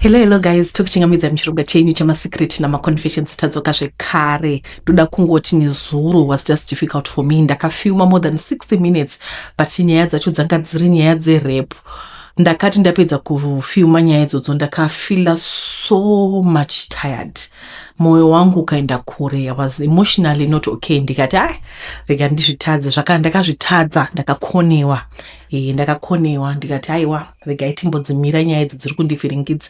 Hello, hello guys, tokuchingamidza muchirongwa chenyu chemasecret namaconfessions. Tadzoka zvekare. Ndoda kungoti nezuro was just difficult for me. Ndakafilma more than 60 minutes, but nyaya dzacho dzanga dziri nyaya dzerape. Ndakati ndapedza kufilma nyaya idzodzo, ndakafeela so much tired, mwoyo wangu ukaenda kure. I was emotionally not okay. Ndikati, "Ai, rega ndizvitadze." Zvaka ndakazvitadza, ndakakonewa, ndakakonewa. Ndikati, "Aiwa, regai timbodzimira nyaya idzi dziri kundivhiringidza."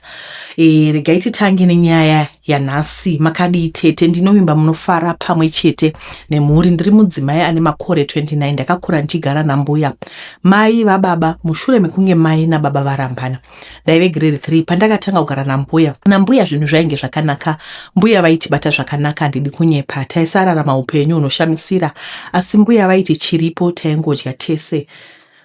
Regai titange nenyaya yanhasi. Makadii tete? Ndinovimba munofara pamwe chete nemhuri. Ndiri mudzimai ane makore 29. Ndakakura ndichigara nambuya, mai vababa, mushure mekunge mai nababa varambana. Ndaive grade 3 pandakatanga kugara nambuya. Nambuya zvinhu zvainge zvakanaka, mbuya vaitibata zvakanaka. Handidi kunyepa, taisararama upenyu hunoshamisira, asi mbuya vaiti chiripo taingodya tese,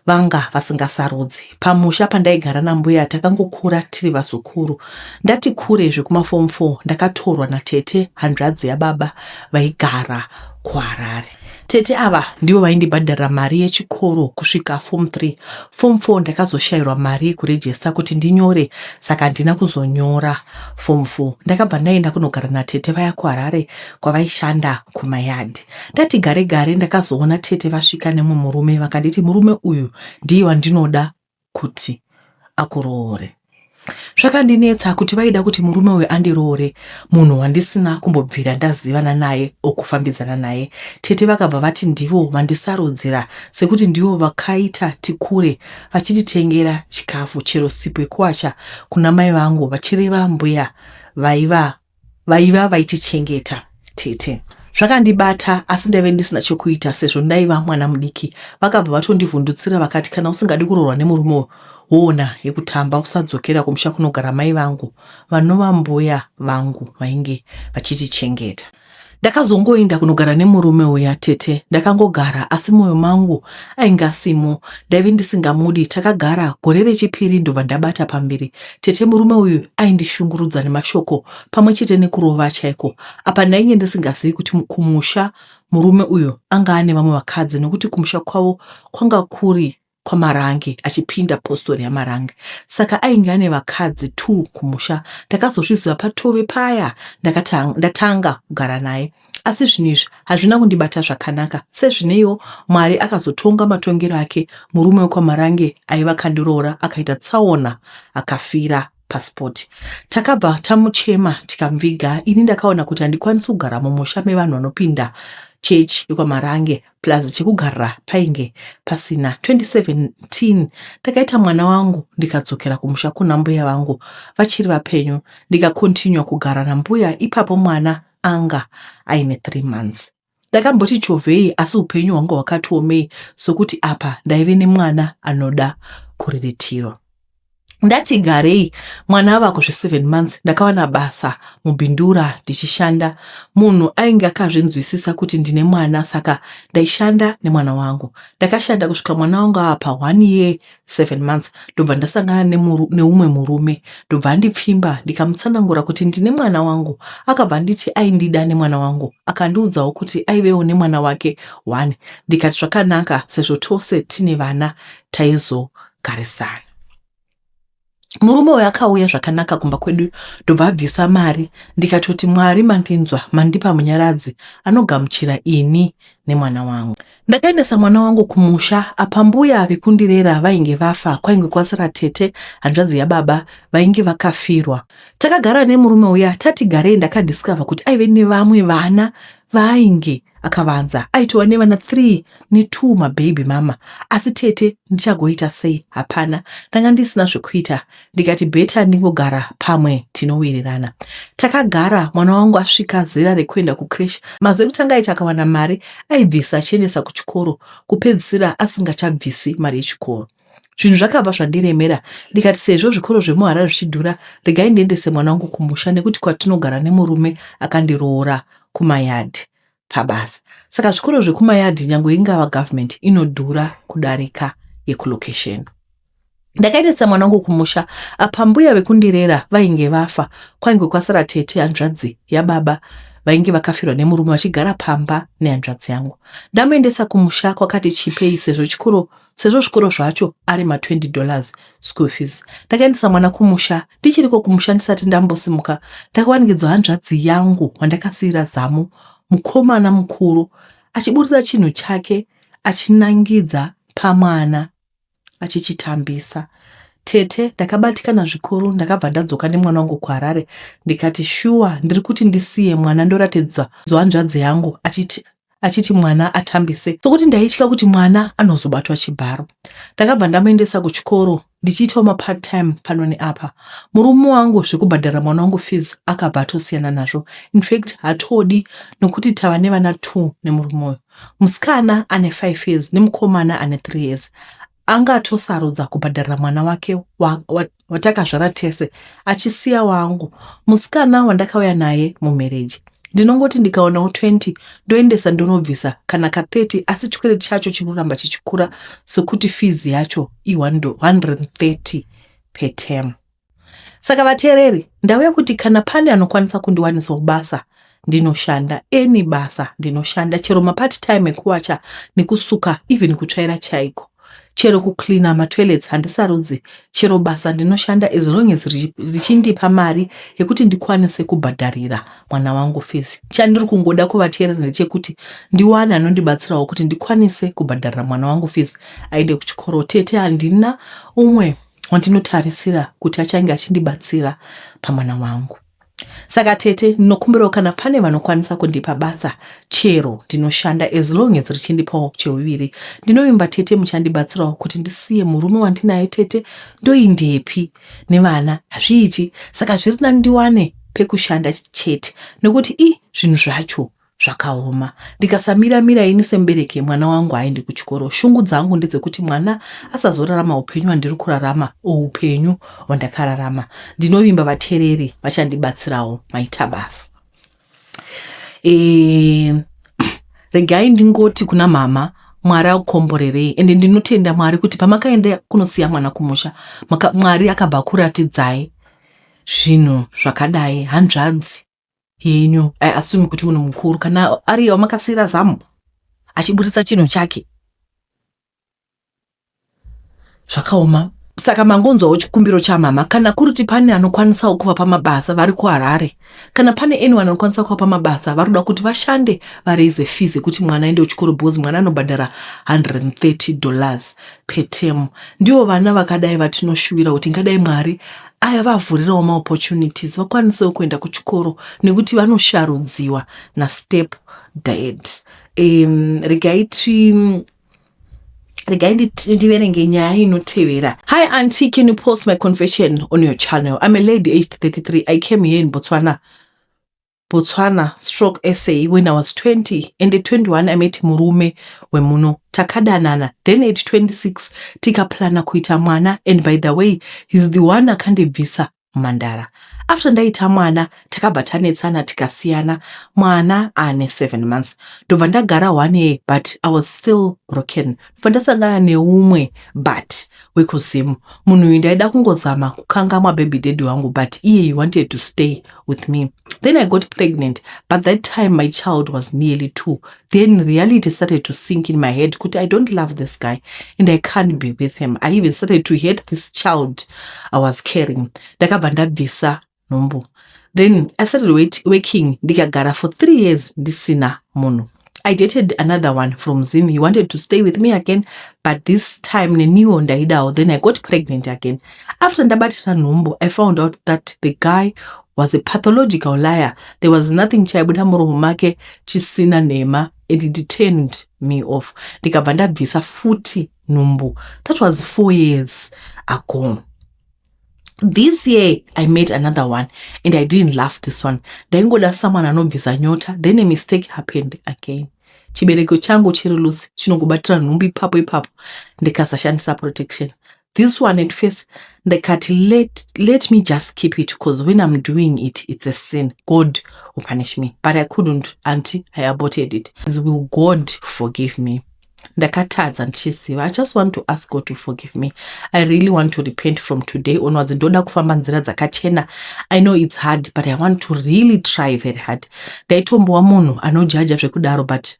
vanga vasingasarudzi. Pamusha pandaigara nambuya takangokura tiri vazukuru. Ndati kure zvekumaform 4, ndakatorwa natete, hanzvadzi yababa, vaigara kuHarare. Tete ava ndivo vaindibhadharira mari yechikoro kusvika form 3. Form 4 ndakazoshayirwa mari yekurejesta kuti ndinyore, saka handina kuzonyora form 4. Ndakabva ndaenda kunogara natete vaya kuHarare kwavaishanda kumayadhi. Ndati gare gare, ndakazoona tete vasvika nemumwe murume. Vakanditi murume uyu ndiye wandinoda kuti akuroore. Zvakandinetsa kuti vaida kuti murume uyu andiroore, munhu wandisina kumbobvira ndazivana naye okufambidzana naye. Tete vakabva vati ndivo vandisarudzira sekuti ndivo vakaita tikure, vachititengera chikafu, chero sipo yekuwacha kuna mai vangu, vachireva mbuya vaiva vaitichengeta tete. Zvakandibata, asi ndaive ndisina chokuita sezvo ndaiva mwana mudiki. Vakabva vatondivhundutsira vakati, "Kana usingadi kuroorwa nemurume, woona yekutamba, usadzokera kumusha kunogara mai vangu," vanova mbuya vangu vainge vachitichengeta. Ndakazongoenda kunogara nemurume uya tete. Ndakangogara, asi mwoyo mangu ainge asimo, ndaive ndisingamudi. Takagara gore rechipiri, ndobva ndabata pamberi tete. Murume uyu aindishungurudza nemashoko pamwe chete nekurova chaiko. Apa ndainge ndisingazivi kuti kumusha murume uyu anga ane vamwe vakadzi, nokuti kumusha kwavo kwanga kuri kwaMarange, achipinda postori yaMarange, saka ainge ane vakadzi 2 kumusha. Ndakazozviziva patove paya ndatanga kugara naye, asi zvinhu izvi hazvina kundibata zvakanaka. Sezvineiwo, Mwari akazotonga matongero ake. Murume wekwaMarange aiva kandiroora akaita tsaona, akafira paspot. Takabva tamuchema, tikamuviga. Ini ndakaona kuti handikwanisi kugara mumusha mevanhu vanopinda chechi yekwaMarange, plus chekugarira painge pasina. 2017 ndakaita mwana wangu, ndikadzokera kumusha kuna mbuya vangu vachiri vapenyu, ndikakontinua kugara nambuya ipapo. Mwana anga aine 3 months. Ndakamboti chovhei, asi upenyu hwanga hwakati omei, sokuti apa ndaive nemwana anoda kuriritirwa. Ndati garei, mwana ava kuzve7 months, ndakawana basa muBindura ndichishanda. Munhu ainge akazvinzwisisa kuti ndine mwana, saka ndaishanda nemwana wangu. Ndakashanda kusvika mwana wangu ava pa1 year 7 months, ndobva ndasangana neumwe murume, ndobva andipfimba. Ndikamutsanangura kuti ndine mwana wangu. Akabva anditi aindida nemwana wangu, akandiudzawo kuti aivewo nemwana wake 1. Ndikati zvakanaka, sezvo tose tine vana taizogarisana. Murume uyu akauya zvakanaka kumba kwedu, ndobva abvisa mari. Ndikatoti, "Mwari mandinzwa, mandipa munyaradzi anogamuchira ini nemwana wangu." Ndakaendesa mwana wangu kumusha. Apa mbuya vekundirera vainge vafa, kwainge kwasara tete, hanzvadzi yababa, vainge vakafirwa. Takagara nemurume uya. Tati garei, ndakadiscover kuti aive nevamwe vana vaainge akavanza. Aitova nevana 3 ne2 mababy mama. Asi tete, ndichagoita sei? Hapana, ndanga ndisina zvekuita. Ndikati better ndingogara, pamwe tinowirirana. Takagara, mwana wangu asvika zera rekuenda kucreche. Mazuva ekutanga aiti akawana mari aibvisa achiendesa kuchikoro, kupedzisira asingachabvisi mari yechikoro. Zvinhu zvakabva zvandiremera. Ndikati sezvo zvikoro zvemuHarare zvichidhura, regai ndiendese mwana wangu kumusha, nekuti kwatinogara nemurume akandiroora kumayadhi pabasa, saka zvikoro zvekumayadhi, nyange ingava government, inodhura kudarika yekulocation. Ndakaendesa mwana wangu kumusha. Apa mbuya vekundirera vainge vafa, kwainge kwasara tete, hanzvadzi yababa, Vainge vakafirwa nemurume vachigara pamba nehanzvadzi yangu. Ndamuendesa kumusha kwakati chipei sezvo chikoro sezvo zvikoro zvacho ari ma$20 school fees. Ndakaendesa mwana kumusha. Ndichiriko kumusha, ndisati ndambosimuka, ndakawanikidzwa hanzvadzi yangu wandakasiyira zamu, mukomana mukuru, achiburitsa chinhu chake achinangidza pamwana achichitambisa. Tete, ndakabatikana zvikuru. Ndakabva ndadzoka nemwana wangu kuHarare. Ndikati, shuwa ndiri kuti ndisiye mwana ndoratidza hanzvadzi yangu achiti mwana atambise, sokuti ndaitya kuti mwana anozobatwa chibharo. Ndakabva ndamuendesa kuchikoro ndichiitawo mapart time pano neapa. Murume wangu zvekubhadhara mwana wangu fees akabva atosiyana nazvo. Infact hatodi, nokuti tava nevana 2 nemurume uyu. Musikana ane 5 years nemukomana ane 3 years. Angatosarudza kubhadharira mwana wake watakazvara tese achisiya wangu musikana wandakauya naye mumarriage. Ndinongoti ndikaonawo 20 ndoendesa ndonobvisa, kana ka30, asi chikwereti chacho chinoramba chichikura sekuti fees yacho i130 per term. Saka vateereri, ndauya kuti kana pane anokwanisa kundiwanisawo basa, ndinoshanda any basa. Ndinoshanda chero mapart time ekuwacha nekusuka, even kutsvaira chaiko, chero kucleana matoilets, handisarudzi. Chero basa ndinoshanda as long as richindipa mari yekuti ndikwanise kubhadharira mwana wangu fees. Chandiri kungoda kuvateerera ndechekuti ndiwane anondibatsirawo kuti ndikwanise kubhadharira mwana wangu fees aende kuchikoro. Tete, handina umwe wandinotarisira kuti achange achindibatsira pamwana wangu. Saka tete, ndinokumbirawo kana pane vanokwanisa kundipa basa chero, ndinoshanda as long as richindipawo cheuviri. Ndinovimba tete muchandibatsirawo kuti ndisiye murume wandinaye. Tete, ndoindepi nevana? Hazviiti. Saka zviri nani ndiwane pekushanda chete, nekuti i zvinhu zvacho zvakaoma. Ndikasamira-mira ini semubereki, mwana wangu haendi kuchikoro. Shungu dzangu ndedzekuti mwana asazorarama upenyu hwandiri kurarama, upenyu hwandakararama. Ndinovimba vateereri vachandibatsirawo. Maita basa. Regai ndingoti kuna mama, Mwari akukomborerei. Ende ndinotenda Mwari kuti pamakaenda kunosiya mwana kumusha, Mwari akabva kuratidzai zvinhu zvakadai. Hanzvadzi yenyu, I assume kuti munhu mukuru, kana ari wamakasiyira zamu achiburitsa chinhu chake, zvakaoma. Saka mangonzwawo chikumbiro chamama. Kana kuri kuti pane anokwanisawo kuvapa mabasa vari kuHarare, kana pane anyone anokwanisa kuvapa mabasa, vari kuda kuti vashande varaise fees yekuti mwana aende kuchikoro, because mwana anobhadhara $130 per term. Ndivo vana vakadai vatinoshuvira kuti ngadai Mwari ayavavhurirawo maopportunities, vakwanisewo kuenda kuchikoro, nekuti vanosharudziwa nastep dad. Regai ndiverenge nyaya inotevera. "Hi auntie, can you post my confession on your channel? I'm a lady aged 33. I came here in Botswana/SA when I was 20, and at 21 I met murume wemuno. Takadanana, then at 26 tikaplana kuita mwana. And by the way, he's the one akandibvisa mumandara. After ndaita mwana, takabva tanetsana tikasiyana. Mwana ane 7 months. Ndobva ndagara one year, but I was still broken. Ndobva ndasangana neumwe, but wekuZimu. Munhu uyu ndaida kungozama kukangamwa baby daddy wangu, but iye he wanted to stay with me. Then I got pregnant, but that time my child was nearly 2. Then reality started to sink in my head kuti I don't love this guy and I can't be with him. I even started to hate this child I was carrying. Ndakabva ndabvisa nhumbu. Then I started working, ndikagara for 3 years ndisina munhu. I dated another one from Zim. He wanted to stay with me again, but this time neniwo ndaidawo. Then I got pregnant again. After ndabatira nhumbu, I found out that the guy was a pathological liar. There was nothing chaibuda muromo make chisina nhema, and it turned me off. Ndikabva ndabvisa futi nhumbu. That was 4 years ago. This year I met another one and I didn't love this one. Ndaingoda someone anobvisa nyota. Then a mistake happened again. Chibereko changu chiri loose, chinongobatira nhumbu ipapo ipapo ndikasashandisa protection. This one, at first ndikati let me just keep it, because when I'm doing it, it's a sin, God will punish me. But I couldn't, auntie. I aborted it. Will God forgive me?" Ndakatadza ndichiziva. I just want to ask God to forgive me. I really want to repent from today onwards. Ndoda kufamba nzira dzakachena. I know it's hard, but I want to really try very hard. Ndaitombowa munhu anojaja zvekudaro, but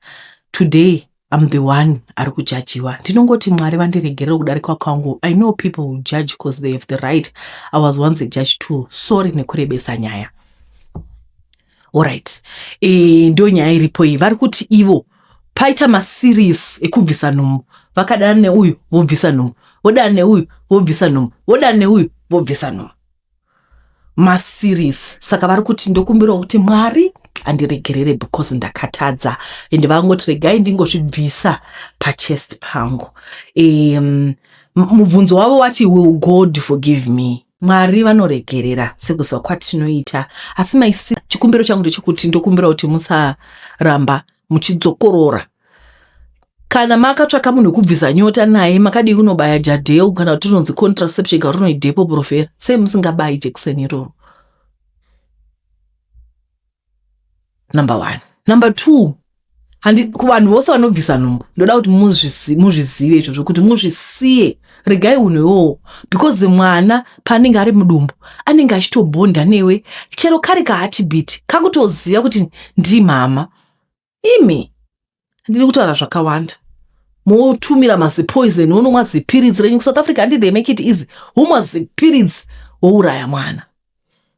today I'm the one ari kujajiwa. Ndinongoti Mwari vandiregerere kudarika kwangu. I know people will judge because they have the right. I was once a judge too. Sorry nekurebesa nyaya. Alright. Ndio nyaya iripo iyi. Vari kuti ivo paita maseries ekubvisa nhumbu. Vakadana neuyu vobvisa nhumbu. Vodana neuyu vobvisa nhumbu. Vodana neuyu vobvisa nhumbu. Maseries. Saka vari kuti ndokumbirawo kuti Mwari andiregerere because ndakatadza. Ende vangoti regai ndingozvibvisa pachest pangu. Mubvunzo wavo wati, will God forgive me? Mwari vanoregerera sekuziva kwatinoita, asi maisi chikumbiro changu ndechekuti ndokumbira kuti musaramba muchidzokorora. Kana makatsvaka munhu wekubvisa nyota naye, makadii kunobaya Jadelle, kana kuti rinonzi contraception, kana rinoi Depo Provera? Sei musingabayi jekiseni iroro? Number one. Number two, handi kuvanhu vose vanobvisa nhumbu, ndoda kuti muzvizive izvozvo, kuti muzvisiye. Regai unhu iwowo, because mwana paanenge ari mudumbu anenge achitobhonda newe, chero kari kaheartbeat kakutoziva kuti ndimama. Imi, handidi kutaura zvakawanda. Motumira mazipoison, wonomwa zipiritsi renyu kuSouth Africa. Handi they make it easy? Womwa zipiritsi, wouraya mwana.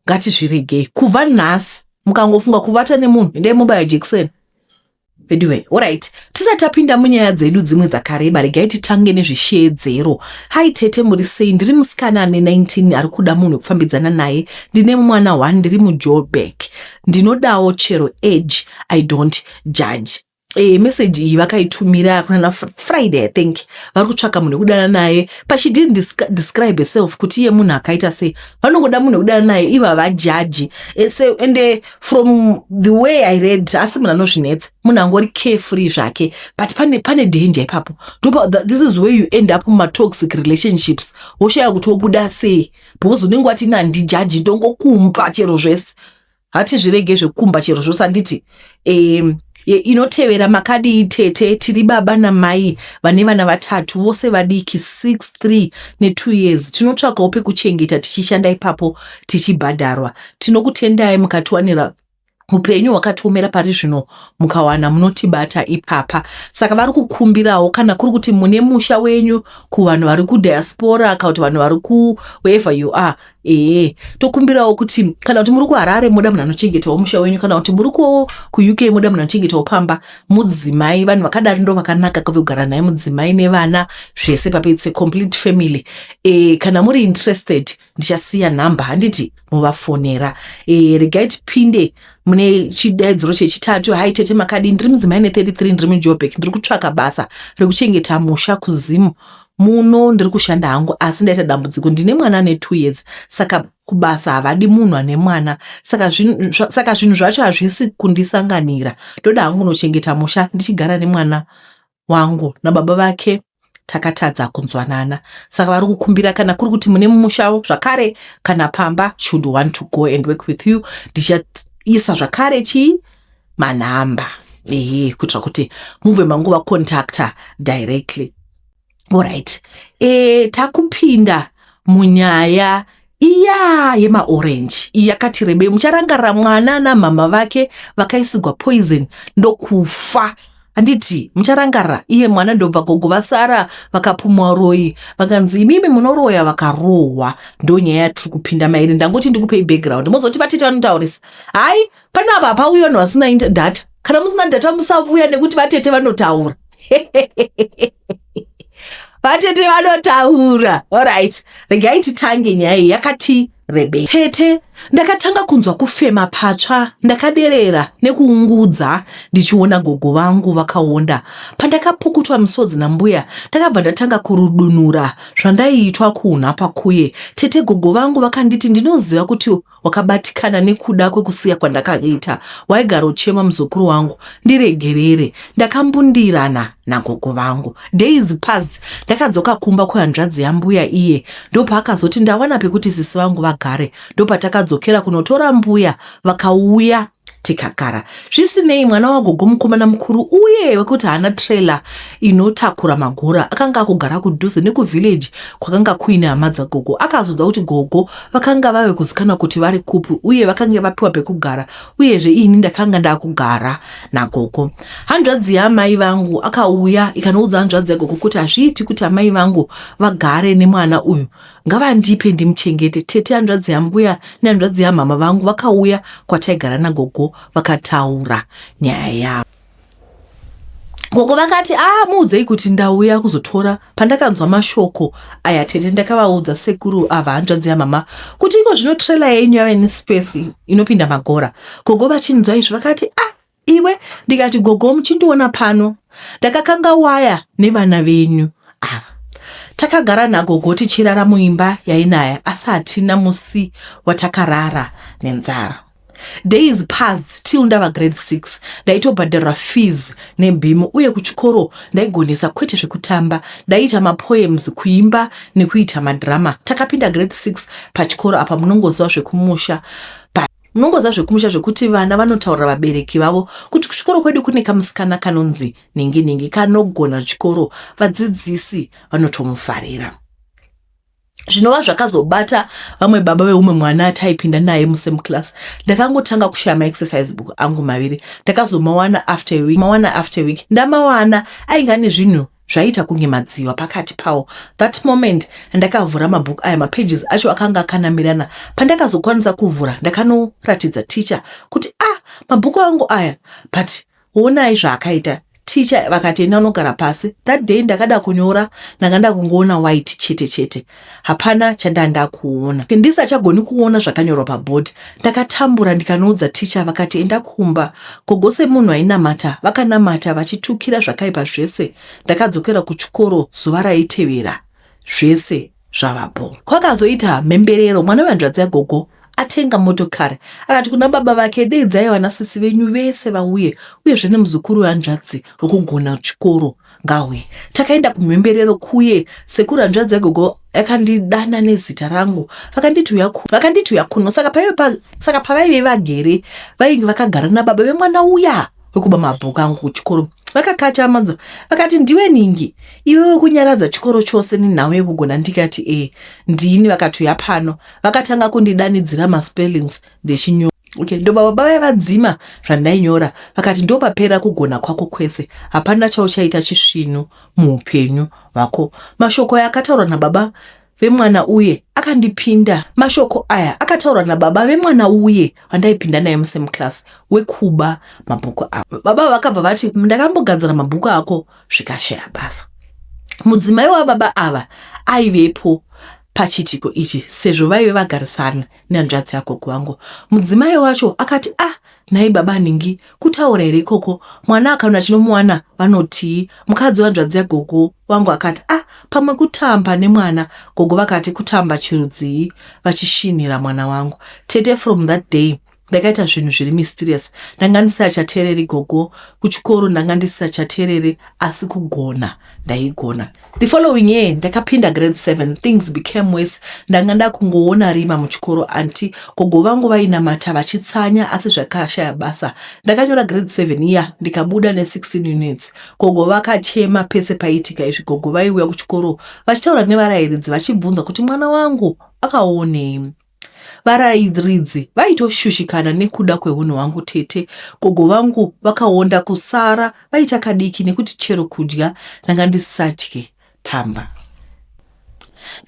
Ngatizviregei. Kubva nhasi, mukangofunga kuvata nemunhu, endai mobaya jekiseni. Anyway, alright, tisati tapinda munyaya dzedu dzimwe dzakareba, regai titange nezvisheedzero. Hai tete, muri sei? Ndiri musikana ane 19 ari kuda munhu wekufambidzana naye. Ndine mwana 1, ndiri muJoburg. Ndinodawo chero age, I don't judge. Message iyi vakaitumira kunana Friday, I think. Vari kutsvaka munhu wekudana naye, but she didn't describe herself kuti iye munhu akaita sei. Vanongoda munhu wekudana naye, ivo havajaji. So, and from the way I read, asi munhu anozvinetsa, munhu angori carefree zvake, but pane danger ipapo. This is where you end up mumatoxic relationships, woshaya kuti wobuda sei, because unenge wati ina handijaji, ndongokumba chero zvese. Hatizvirege zvekukumba chero zvose, handiti? Inotevera, makadii tete? Tiri baba namai vane vana vatatu, vose vadiki, 6, 3 ne2 years. Tinotsvakawo pekuchengeta tichishanda ipapo tichibhadharwa. Tinokutendai mukatiwanira upenyu hwakatiomera pari zvino. Mukawana munotibata ipapa. Saka vari kukumbirawo, kana kuri kuti mune musha wenyu, kuvanhu vari kudiaspora, kana kuti vanhu vari ku wherever you are, ehe, tokumbirawo kuti kana kuti muri kuHarare moda munhu anochengetawo musha wenyu, kana kuti muri kuUK moda munhu anochengetawo pamba, mudzimai, vanhu vakadari ndo vakanaka kugara naye, mudzimai nevana zvese papo, it's a complete family. Kana muri interested, ndichasiya nhamba, handiti muvafonera? Regai tipinde mune chidaidziro chechitatu. Hai tete, makadii? Ndiri mudzimai ne33, ndiri muJoburg. Ndiri kutsvaka basa rekuchengeta musha kuZimu. Muno ndiri kushanda hangu, asi ndaita dambudziko, ndine mwana ane 2 years, saka kubasa havadi munhu ane mwana. Saka zvinhu zvacho hazvisi kundisanganira. Ndoda hangu kunochengeta musha ndichigara nemwana wangu. Nababa vake takatadza kunzwanana. Saka vari kukumbira, kana kuri kuti mune musha zvakare kana pamba, should want to go and work with you, ndichaisa zvakare chii, manhamba, ehe, kuitira kuti mubve manguva contacta directly. Alright, takupinda munyaya iya yemaorange iyi yakati rebei. Mucharangarira mwana namama vake vakaisigwa poison ndokufa, handiti mucharangarira? Iye mwana ndobva gogo vasara vakapumwa roi, vakanzi imimi munoroya, vakarohwa. Ndo nyaya yatiri kupinda mairi. Ndangoti ndikupei background, mozoti vatete vanotaurisa. Hai, panapa hapauyi vanhu vasina data. Kana musina data musavuya, nekuti vatete vanotaura, vatete vanotaura. Alright, regai titange nyaya iyi yakati rebei. Tete, ndakatanga kunzwa kufema patsva. Ndakaderera nekuungudza ndichiona gogo vangu vakaonda. Pandakapukutwa misodzi nambuya, ndakabva ndatanga kurudunura zvandaiitwa kuunha pakuye. Tete, gogo vangu vakanditi, "Ndinoziva kuti wakabatikana nekuda kwekusiya kwandakaita. Waigara uchema muzukuru wangu, ndiregerere." Ndakambundirana nagogo vangu. Days pass, ndakadzoka kumba kwehanzvadzi yambuya. Iye ndopaakazoti ndawana pekuti sisi vangu vagare. Ndopatakadzokera kunotora mbuya, vakauya. Tikagara. Zvisinei, mwana wagogo mukomana mukuru uye wekuti haana trailer inotakura magora akanga akugara kudhuze nekuvillage kwakanga kuine hama dzagogo. Akazonzwa kuti gogo vakanga vave kuzikanwa kuti vari kupi uye vakange vapiwa pekugara uyezve ini ndakanga ndakugara nagogo. Hanzvadzi yaamai vangu akauya ikanoudza hanzvadzi yagogo kuti hazviiti kuti amai vangu vagare nemwana uyu Ngavandipe ndimuchengete. Tete hanzvadzi yambuya nehanzvadzi yamhama vangu vakauya kwataigara nagogo vakataura nyaya yavo. Gogo vakati, ah, muudzei kuti ndauya kuzotora. Pandakanzwa mashoko aya tete ndakavaudza sekuru ava hanzvadzi yamama kuti iko zvino trailer yenyu yave nespace inopinda magora. Gogo vachinzwa izvi vakati, ah, Iwe ndikati gogo muchindiona pano ndakakanga waya nevana venyu ava. Takagara nagogo tichirara muimba yainaya asi hatina musi watakarara nenzara. Days passed till ndava grade 6 ndaitobhadharira fees nebhimu uye kuchikoro ndaigonesa kwete zvekutamba. Ndaiita mapoems, kuimba nekuita madrama. Takapinda grade 6 pachikoro apa munongoziva zvekumusha Munongoziva zvekumusha zvekuti vana vanotaurira vabereki vavo kuti kuchikoro kwedu kune kamusikana kanonzi nhingi nhingi kanogona chikoro, vadzidzisi vanotomufarira. Zvinova zvakazobata vamwe baba veumwe mwana ataipinda naye musame class. Ndakangotanga kushaya maexercise book angu maviri. Ndakazomawana after a week, mawana after a week. Ndamawana ainge ane zvinhu zvaiita kunge madziva pakati pawo. That moment ndakavhura mabhuku aya mapages acho akanga akanamirana. Pandakazokwanisa kuvhura ndakanoratidza teacher kuti ah mabhuku angu aya but honai zvaakaita. Teacher vakati enda unogara pasi. That day ndakada kunyora ndanga ndakungoona white chete chete. Hapana chandandakuona. Ndisachagoni kuona zvakanyorwa paboard. Ndakatambura ndikanoudza teacher vakati enda kumba. Gogo semunhu ainamata vakanamata vachitukira zvakaipa zvese. Ndakadzokera kuchikoro zuva raitevera zvese zvava bho. Kwakazoita mhemberero mwana wehanzvadzi yagogo atenga motokari akati kuna baba vake deedzai vana sisi venyu vese vauye uyezve nemuzukuru wehanzvadzi wekugona chikoro ngauye. Takaenda kumhemberero kuye sekuru hanzvadzi yagogo yakandidana nezita rangu vakanditi uya vakanditi uya kuno saka paive pa, saka pavaive vagere vainge vakagara nababa vemwana uya wekuba mabhuku angu kuchikoro vakakacha manzwa vakati ndiwe ningi iwe wekunyaradza chikoro chose nenhau yekugona ndikati e ndini vakati uya pano vakatanga kundidanidzira maspellings ndichinyora okay ndo baba vaya vadzima zvandainyora vakati ndopapera kugona kwako kwese hapana chauchaita chisvinu muupenyu hwako mashoko aya akataurwa nababa vemwana uye akandipinda mashoko aya akataurwa nababa vemwana uye wandaipinda naye musame class wekuba mabhuku avo baba vakabva vati ndakambogadzira mabhuku ako zvikashaya basa mudzimai wababa ava aivepo pachiitiko ichi sezvo vaive vagarisana nehanzvadzi yagogo vangu. Mudzimai wacho akati ah nhai baba nhingi kutaura here ikoko mwana akaona chinomuwana vanotii mukadzi wehanzvadzi yagogo wangu akati ah pamwe kutamba nemwana gogo vakati kutamba chirudzii vachishinhira mwana wangu tete from that day ndakaita zvinhu zviri mysterious ndanga ndisachatereri gogo kuchikoro ndanga ndisisachatereri asi kugona ndaigona the following year ndakapinda grade 7 things became worse ndanga ndakungoona rima muchikoro anti gogo vangu vainamata vachitsanya asi zvakashaya basa ndakanyora grade 7 iya ndikabuda ne16 units gogo vakachema pese paiitika izvi gogo vaiuya kuchikoro vachitaura nevarairidzi vachibvunza kuti mwana wangu akaonei Varairidzi vaitoshushikana nekuda kwehunhu hwangu tete. Gogo vangu vakaonda kusara vaita kadiki nekuti chero kudya ndanga ndisisatye pamba.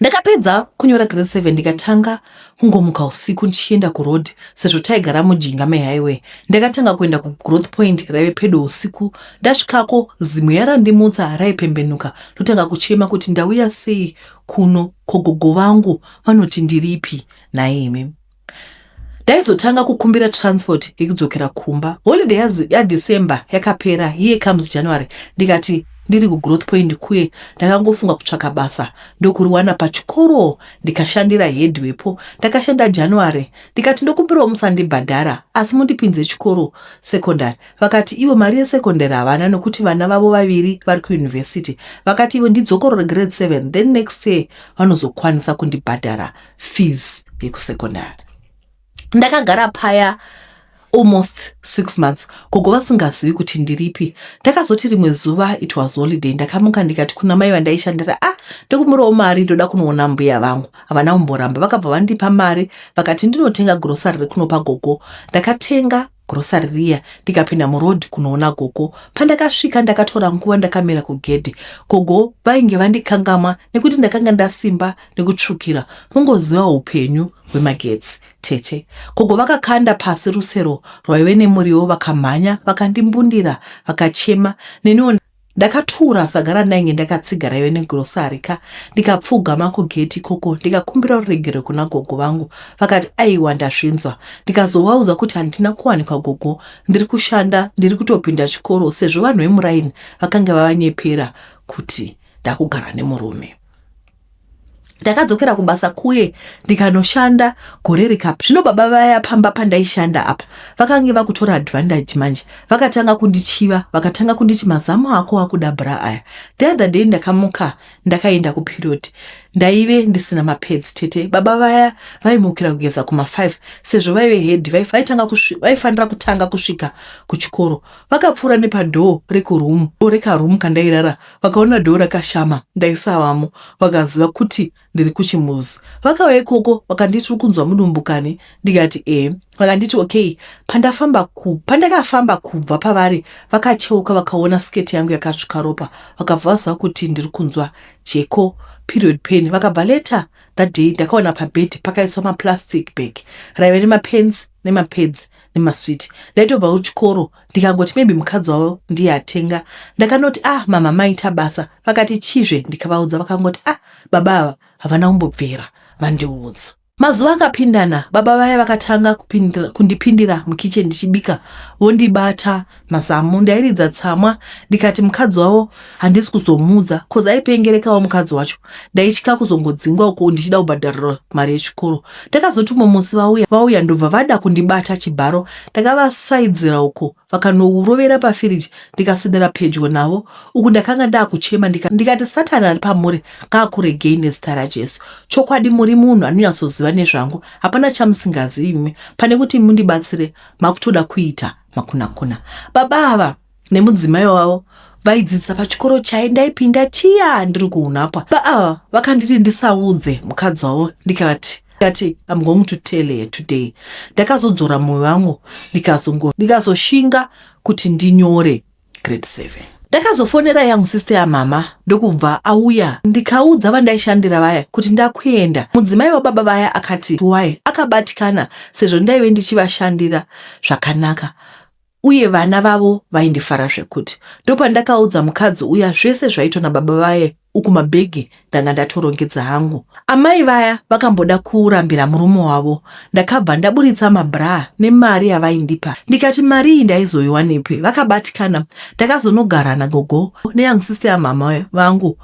Ndakapedza kunyora grade 7 ndikatanga kungomuka usiku ndichienda kuroad sezvo taigara mujinga mehighway. Ndakatanga kuenda kugrowth point raive pedo usiku. Ndasvikako zimweya randimutsa raipembenuka ndotanga kuchema kuti ndauya sei kuno ko gogo vangu vanoti ndiripi nhaimi ndaizotanga kukumbira transport yekudzokera kumba holiday yadecember yakapera here comes january ndikati ndiri kugrowth point kuye ndakangofunga kutsvaka basa ndokuriwana pachikoro ndikashandira head wepo ndakashanda january ndikati ndokumbirawo musandibhadhara asi mundipinze chikoro secondary Vakati ivo mari yesekondari havana nokuti vana vavo vaviri vari kuuniversity. Vakati ivo ndidzokorore grade 7 then next year vanozokwanisa kundibhadhara fees yekusekondari. Ndakagara paya Almost 6 months gogo vasingazivi kuti ndiripi. Ndakazoti rimwe zuva, it was holiday, ndakamuka ndikati kuna mai vandaishandira, "Ah, ndokumurawo mari, ndoda kunoona mbuya vangu." Havana kumboramba, vakabva vandipa mari, vakati ndinotenga grocery rekunopa gogo. Ndakatenga grocery riya, ndikapinda muroad kunoona gogo. Pandakasvika, ndakatora nguva ndakamira kugedhi. Gogo vainge vandikangamwa nekuti ndakanga ndasimba nekutsvukira. Mungoziva upenyu hwemagetsi, tete. Gogo vakakanda pasi rusero rwaive nemuriwo, vakamhanya, vakandimbundira, vakachema. Neniwo ndakatura saga randainge ndakatsiga raive negrocery ka, ndikapfugama kugeti ikoko, ndikakumbira ruregero kuna gogo vangu. Vakati, "Aiwa, ndazvinzwa." Ndikazovaudza kuti handina kuwanikwa gogo, ndiri kushanda, ndiri kutopinda chikoro, sezvo vanhu vemuraini vakanga vavanyepera kuti ndakugara nemurume. Ndakadzokera kubasa kuye, ndikanoshanda gore rikapa. Zvino baba vaya pamba pandaishanda apa vakange vakutora advantage manje. Vakatanga kundichiva, vakatanga kunditi, "Mazamu ako akuda bra aya." The other day ndakamuka, ndakaenda kuperiod, ndaive ndisina mapads, tete. Baba vaya vaimukira kugeza kuma5, sezvo vaive head, vaifanira kutanga kusvika kuchikoro. Vakapfuura nepadoor rekuroom, rekaroom kandairara, vakaona door rakashama, ndaisavamo. Vakaziva kuti ndiri kuchimuzi. Vakauya ikoko, vakanditi, "Uri kunzwa mudumbu kani?" Ndikati, "E." Vakanditi, "Okay." Pandakafamba kubva pavari, vakacheuka, vakaona sketi yangu yakatsvuka ropa, vakabva vaziva kuti ndiri kunzwa jeko, period pain. Vakabva later that day, ndakaona pabhedhi pakaiswa maplastic bag raive nemapens, nemapads, nemaswiti. Ndaitobva kuchikoro, ndikangoti maybe mukadzi wavo ndiye atenga. Ndakanoti, "Ah, mama, maita basa." Vakati, "Chizve?" Ndikavaudza, vakangoti, "Ah, baba ava havana kumbobvira vandiudza." Mazuva akapindana, baba vaya vakatanga kundipindira mukicheni ndichibika, vondibata mazamu. Ndairidza tsamwa, ndikati mukadzi wavo handisi kuzomuudza, 'cause aipengerekawo mukadzi wacho. Ndaitya kuzongodzingwa uko ndichida kubhadharirwa mari yechikoro. Ndakazoti umwe musi vauya, vauya, ndobva vada kundibata chibharo. Ndakavasaidzira uko, vakanourovera pafiriji. Ndikaswedera pedyo navo uku ndakanga ndaakuchema, ndikati, "Satani ari pamuri ngaakuregei nezita raJesu. Chokwadi muri munhu anonyatsoziva nezvangu, hapana chamusingazivi imi. Pane kuti mundibatsire, makutoda kuita makunakuna." Baba ava nemudzimai wavo vaidzidzisa pachikoro chai ndaipinda chiya ndiri kuunapwa. Baba ava vakanditi ndisaudze mukadzi wavo. Ndikati, "I'm going to tell her today." Ndakazodzora mwoyo wangu, ndikazoshinga kuti ndinyore grade 7. Ndakazofonera yangu sister yamama, ndokubva auya. Ndikaudza vandaishandira vaya kuti ndakuenda. Mudzimai wababa vaya akati wai akabatikana, sezvo ndaive ndichivashandira zvakanaka uye vana vavo vaindifara zvekuti. Ndopandakaudza mukadzi uya zvese zvaitwa nababa vaye. Uku mabhegi ndanga ndatorongedza hangu. Amai vaya vakamboda kurambira murume wavo. Ndakabva ndaburitsa mabra nemari yavaindipa, ndikati mari iyi ndaizoiwanepi. Vakabatikana. Ndakazonogara nagogo neyoung sister yamama vangu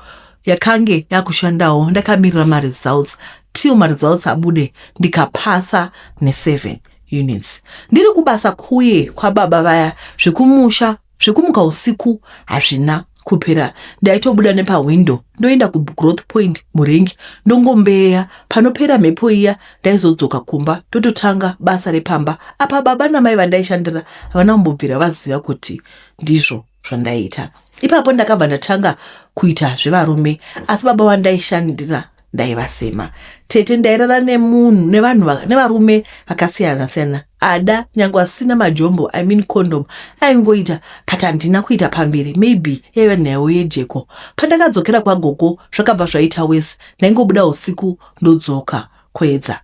yakange yakushandawo, ndakamirira maresults till maresults abude. Ndikapasa ne7 units. Ndiri kubasa kuye kwababa vaya, zvekumusha zvekumuka usiku hazvina kupera. Ndaitobuda nepahwindo, ndoenda kugrowth point murengi, ndongombeya. Panopera mhepo iya, ndaizodzoka kumba, ndototanga basa repamba. Apa baba namai vandaishandira havana kumbobvira vaziva kuti ndizvo zvandaiita ipapo. Ndakabva ndatanga kuita zvevarume, asi baba vandaishandira ndaivasema, tete. Ndairara nemunhu, nevanhu, nevarume vakasiyana siyana, ada nyange asina majombo, I mean condom, aingoita, but handina kuita pamberi. Maybe yaiva nhau yejeko. Pandakadzokera kwagogo, zvakabva zvaita wese. Ndaingobuda usiku, ndodzoka kwedza.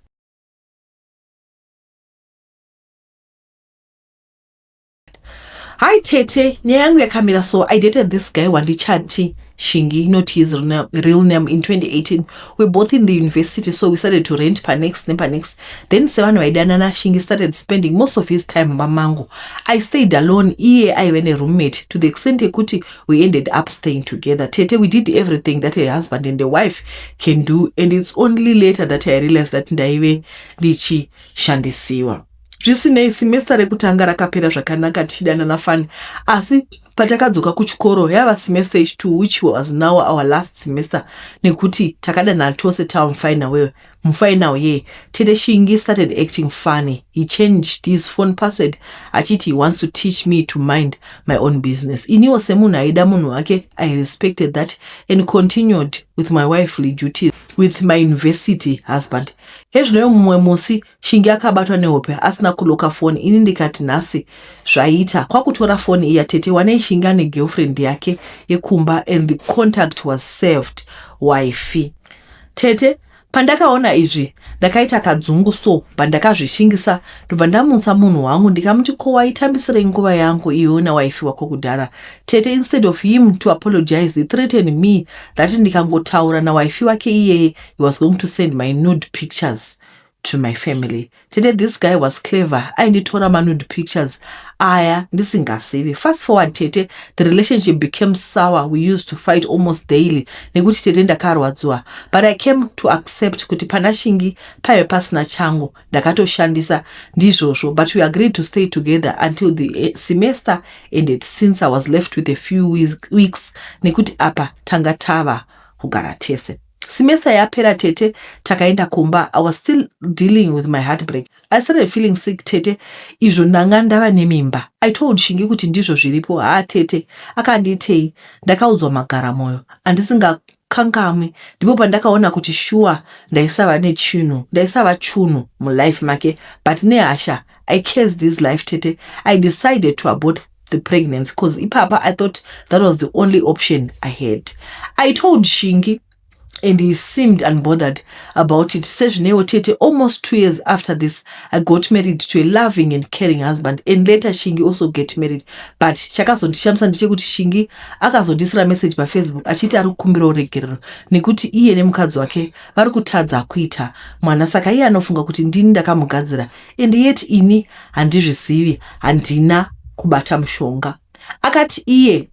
Hi tete, nyaya yangu yakamira so. I dated this guy wandichati Shingi, not his real name, in 2018. We're both in the university, so we started to rent panext nepanext. Then sevanhu vaidanana, Shingi started spending most of his time mamangu. I stayed alone, iye aive neroommate, to the extent yekuti we ended up staying together. Tete, we did everything that a husband and a wife can do, and it's only later that I realized that ndaive ndichishandisiwa. Zvisinei, semester rekutanga rakapera zvakanaka, tichidanana fani, asi Patakadzoka kuchikoro yava semester yechi2, which was now our last semester, nekuti takadanana tose tava mufinal, mufinal year, tete, Shingi started acting funny. He changed his phone password achiti he wants to teach me to mind my own business. Iniwo semunhu aida munhu wake, I respected that and continued with my wifely duties with my university husband. Hezvinoyo mumwe musi Shingi akabatwa nehope asina kuloka foni. Ini ndikati nhasi zvaita, kwakutora foni iya. Tete, wanei Shingi ane girlfriend yake yekumba and the contact was saved wifey. Tete, pandakaona izvi ndakaita kadzungu, so pandakazvishingisa ndobva ndamutsa munhu wangu, ndikamuti, "Ko waitambisirei nguva yangu iwe nawifey wako kudhara?" Tete, instead of him to apologize, he threatened me that ndikangotaura nawifey wake iyeye, he was going to send my nude pictures to my family. Tete, this guy was clever. Ainditora manude pictures aya ndisingazivi. Fast forward, tete, the relationship became sour. We used to fight almost daily nekuti, tete, ndakarwadziwa, but I came to accept kuti pana Shingi paive pasina changu, ndakatoshandisa ndizvozvo. But we agreed to stay together until the semester ended, since I was left with a few weeks, nekuti apa tanga tava kugara tese. Semester yapera, tete, takaenda kumba. I was still dealing with my heartbreak. I started feeling sick, tete, izvo ndanga ndava nemimba. I told Shingi kuti ndizvo zviripo. Haa tete, akandiitei? Ndakaudzwa magara mwoyo andisingakangamwi. Ndipo pandakaona kuti shuwa ndaisava nechinhu, ndaisava chunhu mulife make. But nehasha I cursed this life. Tete, I decided to abort the pregnancy because ipapa I thought that was the only option I had. I told Shingi and he seemed unbothered about it. Sezvinewo, tete, almost 2 years after this, I got married to a loving and caring husband, and later Shingi also get married. But chakazondishamisa ndechekuti Shingi akazondisira message paFacebook achiti ari kukumbirawo regerero nekuti iye nemukadzi wake vari kutadza kuita mwana, saka iye anofunga kuti ndini ndakamugadzira, and yet ini handizvizivi, handina kubata mushonga. Akati iye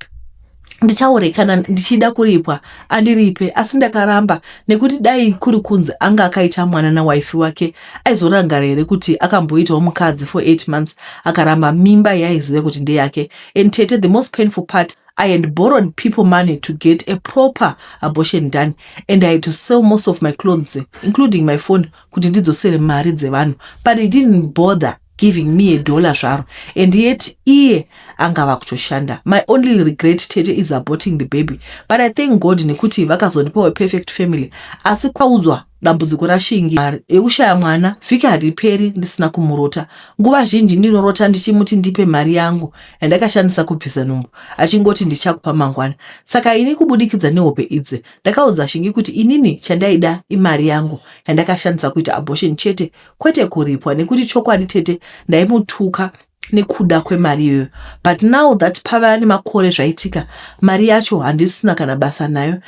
ndichaure kana ndichida kuripwa andiripe, asi ndakaramba nekuti dai kuri kunzi anga akaita mwana nawifey wake, aizorangarira here kuti akamboitawo mukadzi for 8 months akaramba mimba yaaiziva kuti ndeyake? And tete, the most painful part, I had borrowed people money to get a proper abortion done, and I had to sell most of my clothes, including my phone, kuti ndidzosere mari dzevanhu, but he didn't bother giving me a dollar zvaro, and yet iye angava kutoshanda. My only regret, tete, is aborting the baby, but I thank God nekuti vakazondipawo perfect family. Asi kwaudzwa dambudziko raShingi yekushaya mwana, vhiki hariperi ndisina kumurota. Nguva zhinji ndinorota ndichimuti ndipe mari yangu yandakashandisa kubvisa nhumbu, achingoti ndichakupa mangwana. Saka ini kubudikidza nehope idzi ndakaudza Shingi kuti inini chandaida imari yangu yandakashandisa kuita abortion chete, kwete kuripwa, nekuti chokwadi, tete, ndaimutuka nekuda kwemari iyoyo. But now that pava nemakore zvaitika, mari yacho handisina kana basa nayo.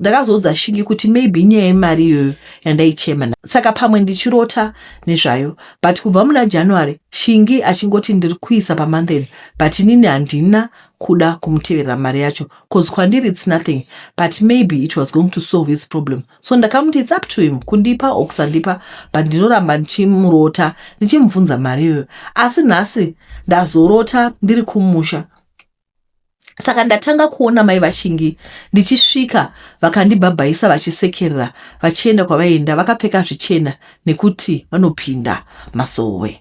Ndakazoudza Shingi kuti maybe inyaya yemari iyoyo yandaichema, saka pamwe ndichirota nezvayo. But kubva muna January, Shingi achingoti ndiri kuisa pamonth end, but inini handina kuda kumuteverera mari yacho, 'cause kwandiri it's nothing, but maybe it was going to solve his problem. So ndakamuti it's up to him kundipa or kusandipa, but ndinoramba ndichimurota ndichimubvunza mari iyoyo. Asi nhasi ndazorota ndiri kumusha, saka ndatanga kuona mai vaShingi. Ndichisvika vakandibhabhaisa vachisekerera vachienda kwavaenda vakapfeka zvichena nekuti vanopinda masowe.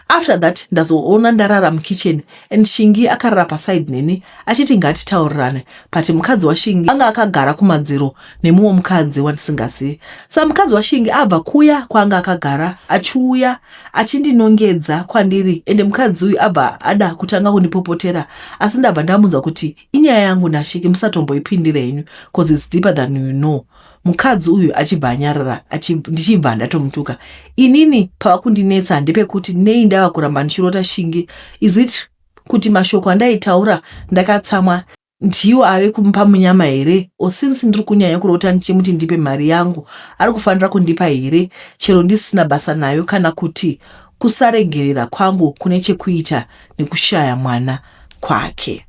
After that ndazoona ndarara mukitchen and Shingi akarara paside neni achiti ngatitaurirane, but mukadzi waShingi anga akagara kumadziro nemumwe mukadzi wandisingazivi. Saka mukadzi waShingi abva kuya kwaanga akagara achiuya achindinongedza kwandiri, ende mukadzi uyu abva ada kutanga kundipopotera, asi ndabva ndamudza kuti inyaya yangu naShingi, musatomboipindira henyu, 'cause it's deeper than you know. Mukadzi uyu achibva anyarara, ndichibva ndatomutuka. Inini pava kundinetsa ndepekuti nei ndava kuramba ndichirota Shingi? Is it kuti mashoko andaitaura ndakatsamwa ndiwo ave kumupa munyama here, or since ndiri kunyanya kurota ndichimuti ndipe mari yangu, ari kufanira kundipa here chero ndisina basa nayo, kana kuti kusaregerera kwangu kune chekuita nekushaya mwana kwake?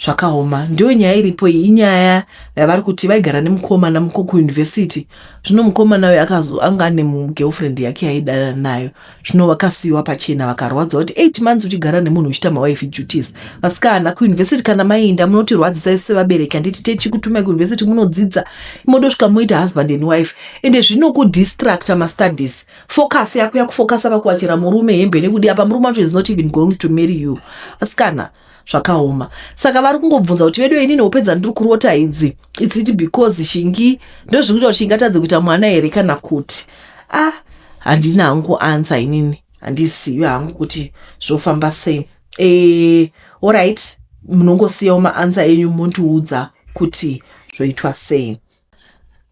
Zvakaoma. Ndiyo nyaya iripo iyi, inyaya yavari kuti vaigara nemukomana kuuniversity. Zvino mukomana uyu akazo anga ane mugirlfriend yake yaidanana nayo. Zvino vakasiyiwa pachena vakarwadzwa kuti 8 months uchigara nemunhu uchiita mawife duties. Vasikana kuuniversity kana mainda munotirwadzisa isu sevabereki, handiti techikutumai kuuniversity munodzidza modosvika moita husband and wife, ende zvinokudistracta mastudies. Focus yako yakufokasa pakuwachira murume hembe nekudi apa murume wacho is not even going to marry you. Vasikana, zvakaoma. Saka vari kungobvunza kuti vedu, inini hope dzandiri kurota idzi, it's it because Shingi ndozviri kuita kuti Shingi atadze kuita mwana here kana kuti? Ah, handina hangu answer inini, handizivi hangu kuti zvofamba sei. Alright, munongosiyawo maanswer enyu mondiudza kuti zvoitwa sei.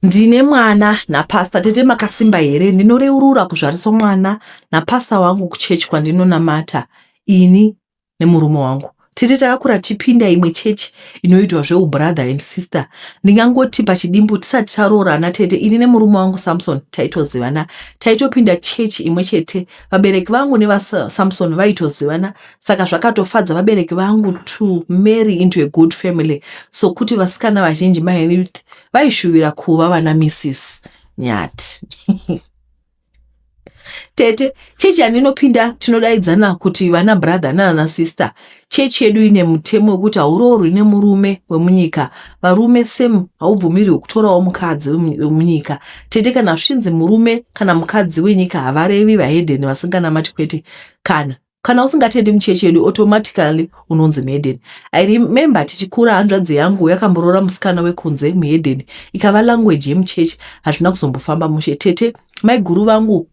Ndine mwana napasta. Tete, makasimba here? Ndinoreurura kuzvarisa mwana napasta wangu kuchechi kwandinonamata ini nemurume wangu. Tete, takakura tichipinda imwe chechi inoitwa zveubrother and sister. Ndingangoti pachidimbu, tisati taroorana tete, ini nemurume wangu Samson taitozivana, taitopinda chechi imwe chete. Vabereki vangu nevaSamson vaitozivana, saka zvakatofadza vabereki vangu to marry into a good family, sokuti vasikana vazhinji mayouth vaishuvira kuva vana Mrs Nyati. Tete, chechi yandinopinda tinodaidzana kuti vana brother nana sister. Chechi yedu ine mutemo wekuti hauroorwi nemurume wemunyika. Varume same, haubvumirwi kutorawo mukadzi wemunyika. Tete, kana zvinzi murume kana mukadzi wenyika, havarevi vahedheni vasinganamati, kwete. Kana usingatendi muchechi yedu, automatically unonzi muhedheni. I remember tichikura, hanzvadzi yangu yakamboroora musikana wekunze, muhedheni, ikava language yemuchechi. Hazvina kuzombofamba mushe. Tete, maiguru vangu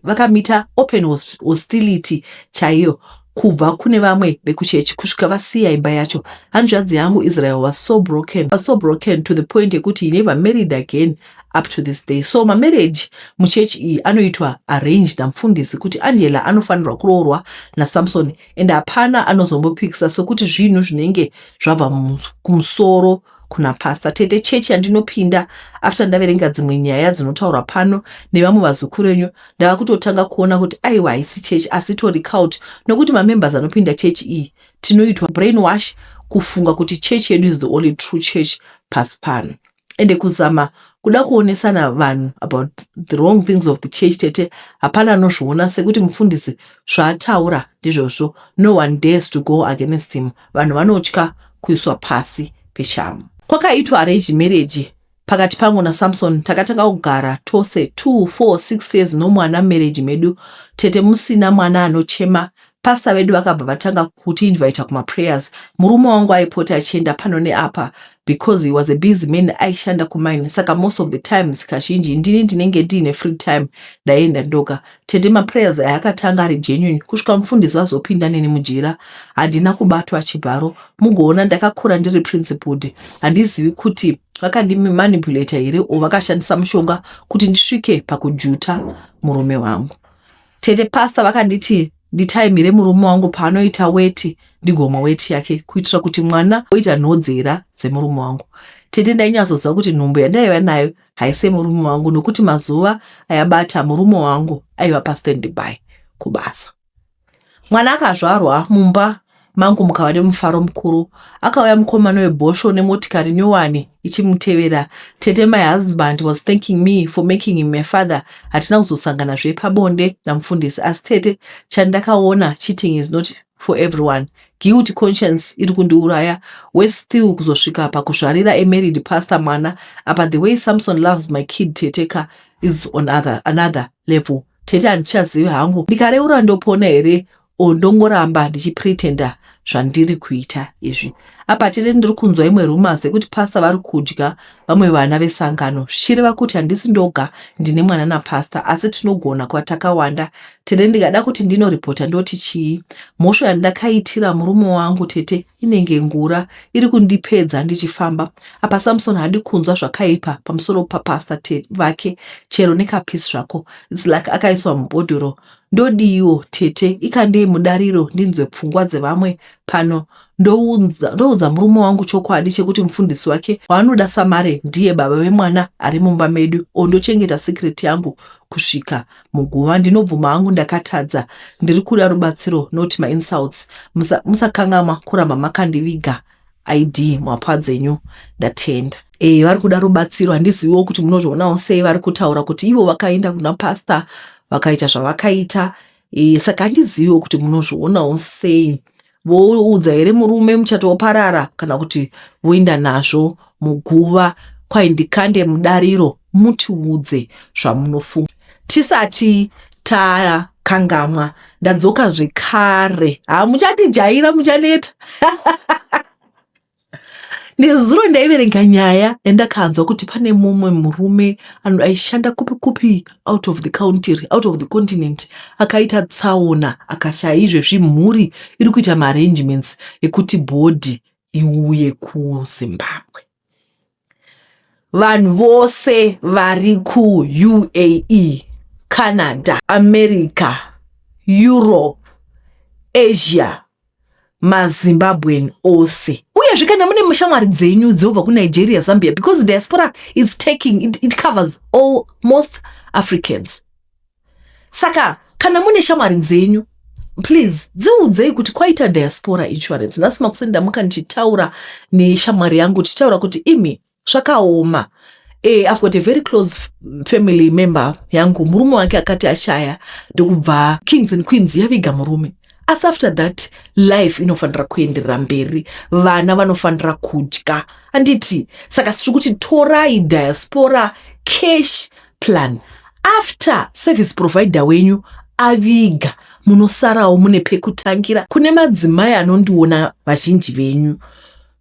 vakamita open hostility chaiyo kubva kune vamwe vekuchechi kusvika vasiya imba yacho. Hanzvadzi yangu Israel was so broken, was so broken to the point yekuti he never married again up to this day. So mamarriage muchechi iyi anoitwa arranged namufundisi kuti Angela anofanirwa kuroorwa naSamson, and hapana anozombopikisa sokuti zvinhu zvinenge zvabva kumusoro kuna pasta. Tete, chechi yandinopinda, after ndaverenga dzimwe nyaya dzinotaurwa pano nevamwe vazukuru venyu, ndava kutotanga kuona kuti aiwa, haisi chechi asi tori cult, nokuti mamembers anopinda chechi iyi tinoitwa brainwash kufunga kuti chechi yedu is the only true church pasi pano, ende kuzama kuda kuonesana vanhu about the wrong things of the church, tete, hapana anozviona, sekuti mufundisi zvaataura ndizvozvo. No one dares to go against him. Vanhu vanotya kuiswa pasi peshamu. Kwakaitwa arrange marriage pakati pangu naSamson. Takatanga kugara tose 2 4 6 years nomwana. Marriage medu, tete, musina mwana anochema. Pasta vedu vakabva vatanga kutiinvita kumaprayers. Murume wangu aipota achienda pano neapa because he was a busy man, aishanda kumine, saka most of the times, kazhinji, ndini ndinenge ndiine free time, ndaienda ndoga. Tete, maprayers aya akatanga ari genuine kusvika mufundisi vazopinda neni mujira. Handina kubatwa chibharo. Mugoona, ndakakura ndiri principled. Handizivi kuti vakandimanipulata here o vakashandisa mushonga kuti ndisvike pakujuta murume wangu. Tete, pasta vakanditi nditaimire murume wangu paanoita weti, ndigomwa weti yake kuitira kuti mwana oita nhodzera dzemurume wangu. Tete, ndainyatsoziva kuti nhumbu yandaiva nayo haisi yemurume wangu, nokuti mazuva ayabata murume wangu aiva pastandby kubasa. Mwana akazvarwa, mumba mangu mukava nemufaro mukuru. Akauya mukomana webhosvo nemotikari nyowani ichimutevera. Tete, my husband was thanking me for making him a father. Hatina kuzosanganazve pabonde namufundisi, asi tete, chandakaona, cheating is not for everyone. Guilty conscience iri kundiuraya. Worse still, kuzosvika pakuzvarira amarried pastor mwana. Apa the way Samson loves my kid, tete ka, is on another level. Tete, handichazivi hangu, ndikareura ndopona here o ndongoramba ndichipretenda zvandiri kuita izvi? Apa tete, ndiri kunzwa imwe rumours yekuti pasta vari kudya vamwe vana vesangano, zvichireva kuti handisi ndoga ndine mwana napasta, asi tinogona kuva takawanda. Tete, ndikada kuti ndinoripota, ndoti chii? Mhosva yandakaitira murume wangu, tete, inenge ngura iri kundipedza ndichifamba. Apa Samson haadi kunzwa zvakaipa pamusoro papasta vake, chero nekapisi zvako. It's like akaiswa mubhodhoro. Ndodiwo tete? Ikandei mudariro ndinzwe pfungwa dzevamwe pano. Ndoudza murume wangu chokwadi chekuti mufundisi wake waanoda samare ndiye baba vemwana ari mumba medu, o ndochengeta secret yangu kusvika muguva? Ndinobvuma hangu ndakatadza. Ndiri kuda rubatsiro, not mainsults. Musakangamwa kuramba makandiviga. ID muhapwa dzenyu. Ndatenda. E, vari kuda rubatsiro. Handiziviwo kuti munozvionawo sei. Vari kutaura kuti ivo vakaenda kuna pastor, vakaita zvavakaita. E, saka handiziviwo kuti munozvionawo sei. Voudza here murume, muchato woparara, kana kuti voenda nazvo muguva? Kwai ndikande mudariro, mutiudze zvamunofunga. Tisati takangamwa, ndadzoka zvekare. Ha, muchatijaira, muchaneta. Nezuro ndaiverenga nyaya yandakanzwa kuti pane mumwe murume aishanda kupi kupi, out of the country, out of the continent, akaita tsaona akashaya. Izvezvi mhuri iri kuita maarrangements ekuti body iuye kuZimbabwe. Vanhu vose vari kuUAE, Canada, America, Europe, Asia, maZimbabwean ose, uyezve kana mune shamwari dzenyu dzinobva kuNigeria, Zambia, because diaspora is taking it covers all most Africans. Saka kana mune shamwari dzenyu, please dziudzei kuti kwaita diaspora insurance. Nhasi makuseni ndamuka ndichitaura neshamwari yangu, tichitaura kuti imi, zvakaoma. I've got a very close family member yangu, murume wake akati ashaya, ndokubva Kings and Queens yaviga murume. Asi after that, life inofanira kuenderera mberi, vana vanofanira kudya, handiti? Saka tiri kuti torai diaspora cash plan. After service provider wenyu aviga, munosarawo mune pekutangira. Kune madzimai anondiona, vazhinji venyu,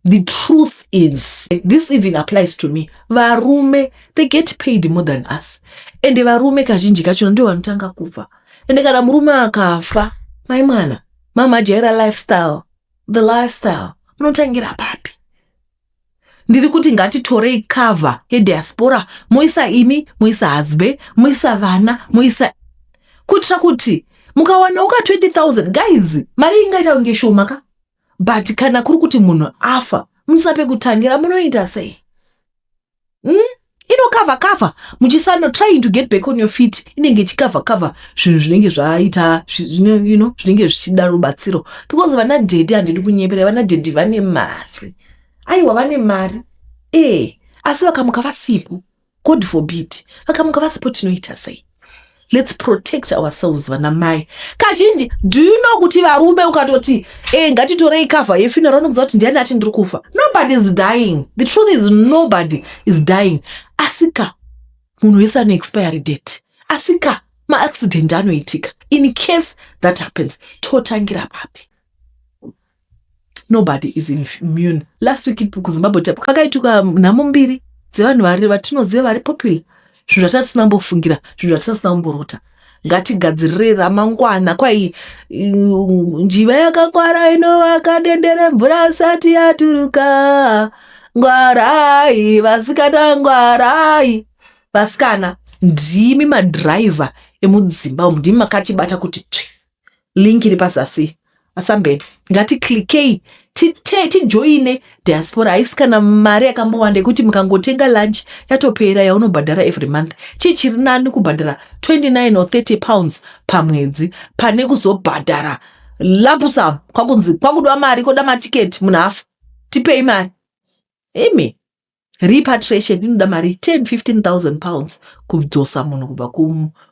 the truth is, this even applies to me, varume, they get paid more than us. Ende varume kazhinji kachona ndio vanotanga kufa. Ende kana murume akafa, mai mwana, mama ajaira lifestyle, the lifestyle, munotangira papi? Ndiri kuti ngatitorei cover yediaspora, moisa imi, moisa husband, moisa vana, moisa, kuitira kuti mukawanawo ka 20,000. Guys, mari ingaita kunge shoma ka, but kana kuri kuti munhu afa musina pekutangira, munoita sei? Inocover cover muchisano trying to get back on your feet. Inenge ichicover cover zvinhu zvinenge zvaita zvinenge zvichida rubatsiro, because vana daddy, handidi kunyepera, vana daddy vane mari. Aiwa, vane mari e, asi vakamuka vasipo, God forbid, vakamuka vasipo, tinoita sei? Let's protect ourselves, vana mai. Kazhinji, do you know kuti varume ukatoti e, ngatitorei cover yefuneral, vanokuudza kuti ndiani ati ndiri kufa? Nobody is dying. The truth is, nobody is dying. Asika munhu wese ane expiry date. Asika maaccident anoitika. In case that happens, totangira papi? Nobody is immune. Last week kuZimbabwe kwakaituka nhamo mbiri dzevanhu vari vatinoziva vari popular, zvinhu zvatatisina kumbofungira, zvinhu zvatisasina kumborota. Ngatigadzirire ramangwana. Kwai njiva yakangwara inovaka dendere mvura asati yaturuka. Ngwarai vasikana, ngwarai vasikana. Ndimi madhiraivha emudzimba umu, ndimi makatibata kuti tsve. Link iri pazasi asambeni, ngaticlickei, tijoine diaspora. Haisi kana mari yakambowanda yekuti mukangotenga lunch yatopera yaunobhadhara every month. Chii chiri nani, kubhadhara 29 or £30 pamwedzi pane kuzobhadhara lump sum, kwakunzi kwakudiwa mari, koda matiketi, munhu afa, tipei mari? Imi, repatriation inoda mari 10 £15,000 kudzosa munhu kubva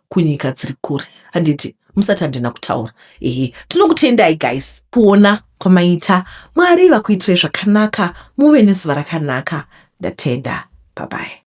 kunyika dziri kure, handiti? Musati handina kutaura. Ehe, tinokutendai guys kuona kwamaita. Mwari vakuitirai zvakanaka, muve nezuva rakanaka. Ndatenda, bye bye.